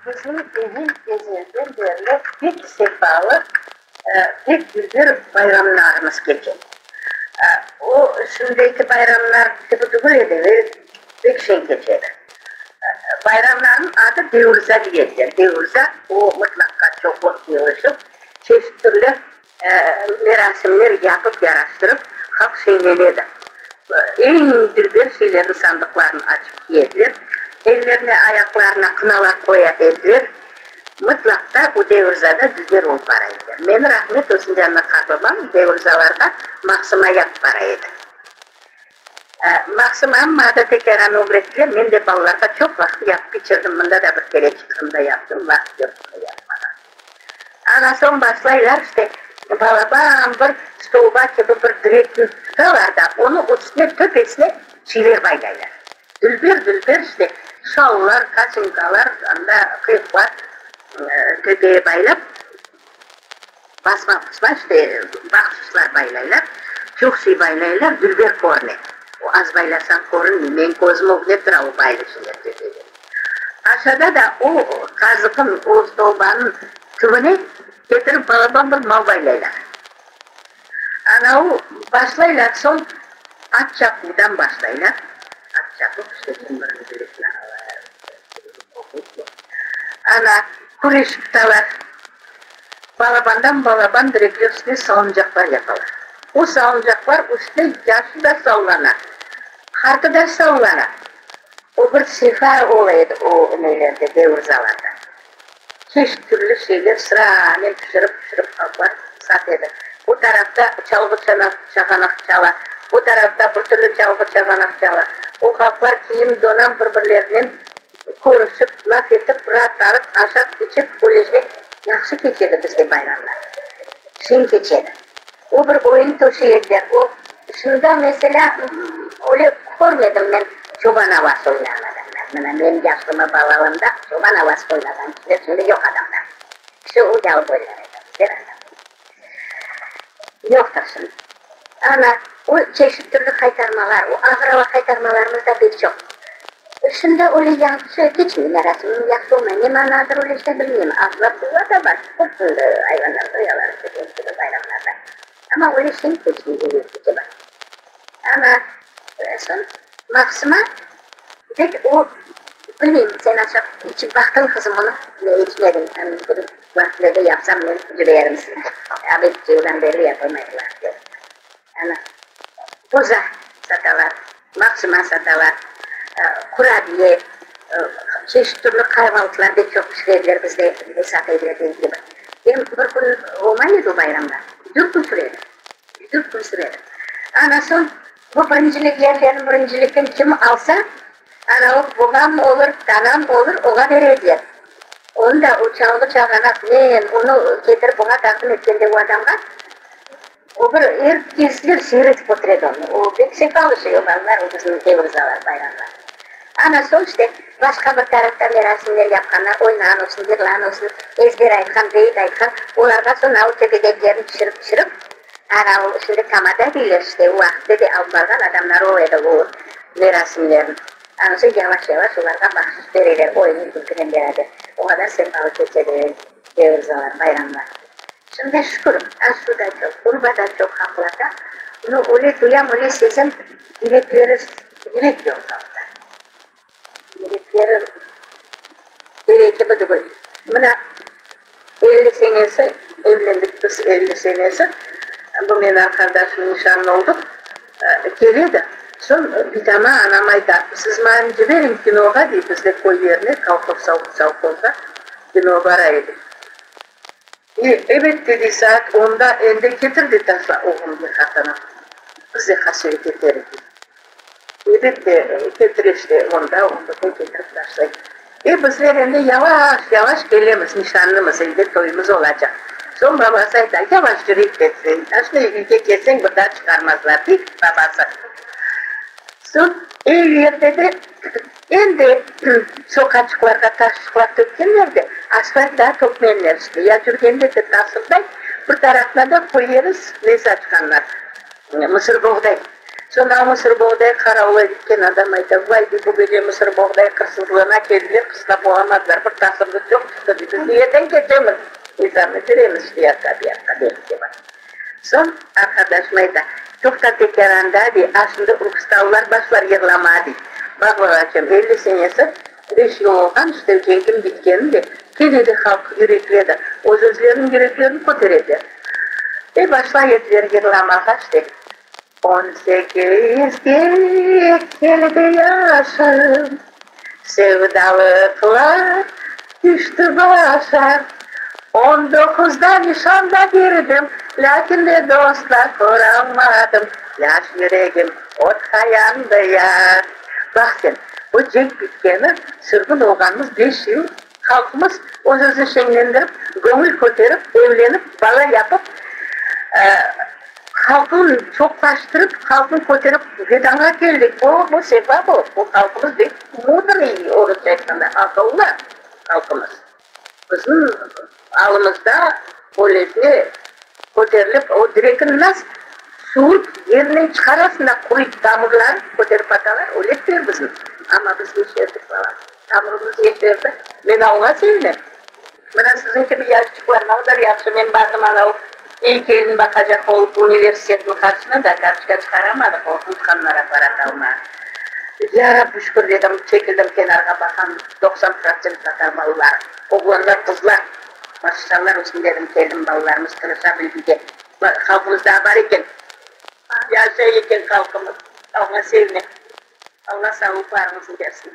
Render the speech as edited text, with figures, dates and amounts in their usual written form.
Bizim evel-ezelden berli pek sefalı, pek dülber bayramlarımız keçe. O, şimdiki bayramlar kibi tügül edi, evel pek şeñ keçe edi. Bayramlarnıñ adı Devrza deye ediler. Devrza, o, mıtlaqqa çoqluq yığışıp, çeşit türlü Merasimler yapıp yaraştırıp, halq şeñlene edi. Eñ dülber şeylerni sandıqlarını açıp kiyediler, ellerine, ayaqlarına qınalar qoya ediler. Mıtlaqta bu devirzada dülber olıp bara ediler. Meni rahmet olsun canına qartbabam devirzalarğa maqsıma yapıp bara edi. Maqsım amma da tekâran ögrettiler, men de balalarğa çoq vaqıt yapıp keçirdim, mında da bir kere çıqtım da yaptım, vaqıt yoq bunı yapmağa. Ana soñ başlaylar işte, balaban bir stolba kibi bir direkni tutalar da, onıñ üstüne, töpesine şeyler baylaylar. Dülber-dülber işte şallar, kaçinkalar, anda qıyıqlar töpeye baylap, Basma-pusma işte bahşışlar baylaylar, çoq şey baylaylar, dülber körüne. O az baylasañ körünmey, menim közüm ögünde tura o baylı şeyler töpede. Aşağıda da o qazıqın, o stolbanıñ tübüne ketirip balaban bir mal baylaylar. Ana o başlaylar, soñ at çapuvdan başlaylar. At çapuv işte kim birincilikni ala, Ana küreş tutalar. Balabandan balaban direkler üstüne salıncaqlar yapalar. O salıncaqlar üstüne yaşı da sallana, qartı da sallana. O bir sefa ola edi o nelerde, devirzalarda. Çeşit türlü şeyler sıranen pişirip-pişirip halqlar sat edi. Bu tarafta çalğı çağanaq çala, bu tarafta bir türlü çalğı çağanaq çala. O halqlar kiyim donam bir-birlerinen Körüşip, laf etip, raatlanıp, aşap, içip, öylece yahşı keçedi bizde bayramlar. Şeñ keçedi. O bir oyun töşey ediler. O, şunda, meselâ, öyle körmedim men çoban avası oynağan adamlar. Mına, menim yaşlığıma, balalığımda çoban avası oynağan kişiler şimdi yoq adamlar. Kişi o yalıp oynar edi, bizler anda. Yoqtır şimdi. Ana, o çeşit türlü qaytarmalar, o ağır ava qaytarmalarımız da pek çoq. Şimdi öyle yahşı keçmey, merasimim yahşı olmay. Ne manadır öyle işte bilmeyim. Atlar-suvlar da bar, şükür, şimdi ayvanlar soyalar, işte kibi bayramlarda. Amma öyle şeñ keçmey evelki kibi. Ana, soñ maqsıma pek o, bilmeyim, sen aşap içip baqtıñ, qızım, onı? Men içmedim, mümkün vaqıtlerde yapsam men cüberim sizni. Abed yıldan berli yapılmay bu vaqıtler. Ana, qoza satalar, maqsıma satalar, qurabiye, çeşit türlü qayvaltılar pek çoq pişirediler bizde, sata ediler dedim kibi. Em bir kün olmay edi o bayramlar, dört kün süredi. Dört kün süredi. Ana soñ bu birincilik yerlerin birincilikten kim alsa, ana o babam olur, tanam olur, oğa bere ediler. Onı da o çalğı çağanaqnen onı ketirip oña taqdim etkende o adamğa, o bir er kesler seyretip otura edi onı. O pek sefalı şey o balalar, o bizim devrzalar, bayramlar. Ana soñ işte başqa bir tarafta merasimler yapqanlar, oynağan olsun, yırlağan olsun, ezber aytqan, beyit aytqan, olarğa soñ avu töpedeklerini pişirip-pişirip, ana o şimdi tamada deyler işte, o vaqıtte de alıp barğan adamlar o edi o merasimlerni. Ana soñ yavaş-yavaş olarğa bahşış bereler oyun külkünen beraber. O qadar sefalı keçedi devrzalar, bayramlar. Şimdi şükür, as-suv da çoq, urba da çoq halqlarda. Bunı öyle duyam, öyle sezem, yürekleri, yürek yoq halqta. Yürekleri evelki kibi tügül. Mına, 50 senesi evlendik biz, 50 senesi. Bu men arqadaşım nişanlı oldıq. Keledi. Soñ bitama, anam ayta, siz maña ciberiñ kinoğa, dey, bizde köy yerine, kolhoz, sovhozğa kino bara edi. E, ebet, dedi, saat onda endi ketir de taşla, oğlum, dey qatınım. Biz de qasevet eterik, dey. Ebet de, ketire işte, onda, onda qoy ketirip taşlay. E, bizler endi yavaş, yavaş kelemiz, nişanlımız, endi toyumız olacaq. Soñ babası ayta, yavaş yüreyik de, aşna üyge kelseñ, bir daa çıqarmazlar, dey babası. Soñ er yerde de endi soqaçıqlarğa taşçıqlar tökkenler de, asfalt daa tökmenler işte. Ya cürgende de tasırday, bir tarafına da qoy yeri ne saçqanlar, mısırboğday. Soñra mısırboğday qaravul etken adam ayta, Vay, dey, bu gece mısırboğday qırsızlığına keldiler, qıslap olamadılar, bir tasırdı çoq çıqtı, dey, biz yerden ketemiz, nizamnı beremiz, işte, yaqqa, bu yaqqa, dey, Soñ arqadaşım ayta, Toqta tekâranda, dey, a şimdi urkustalılar başlar yırlamağa, dey. Baq, babaçığım, 50 senesi, beş yıl olğan, işte, cenkiñ bitkeni de, kene de halq yürekli edi, öz-özleriniñ yüreklerini köterediler. E, başlay ediler yırlamağa, işte, On sekizge keldi yaşım, Sevdalıqlar tüşti başa. On doquzda nişan da berdim, Lâkin de, dostlar, köralmadım, Yaş yüregim otqa yandı ya. Baq sen, bu cenk bitkeni, sürgün olğanımız beş yıl, halqımız öz-özüni şeñlendirip, göñül köterip, evlenip, bala yapıp, Halqnı çoqlaştırıp, halqnı köterip vetanğa keldik. Bu, bu sefa bu. Bu halqımız bek mudrıy, orusça aytqanda, aqıllı halqımız. Bizim alımızda böylece köterilip, o direkni nas suvut yerinden çıqarasıñ da, quruyt tamırları köterip atalar, öyle ettiler bizni. Amma biz yeşerdik, balam. Tamırımız yeşerdi. Men oña sevinem. Mına siziñ kibi yaşçıqlar ne qadar yahşı, men bardım anau eykelni baqacaq olıp universitetniñ qarşısına da kartoçka çıqaramadıq, o unutqanlar apparat almağa. Yarabbi şükür dedim, çekildim kenarğa baqam, 90% tatar balaları, oğlanlar, qızlar, maşşallar olsun dedim, keldim balalarımız tırışa bilgige, halqımız daa bar eken, yaşay eken halqımız, oña sevinem. Alla sağlıqlarıñıznı bersin.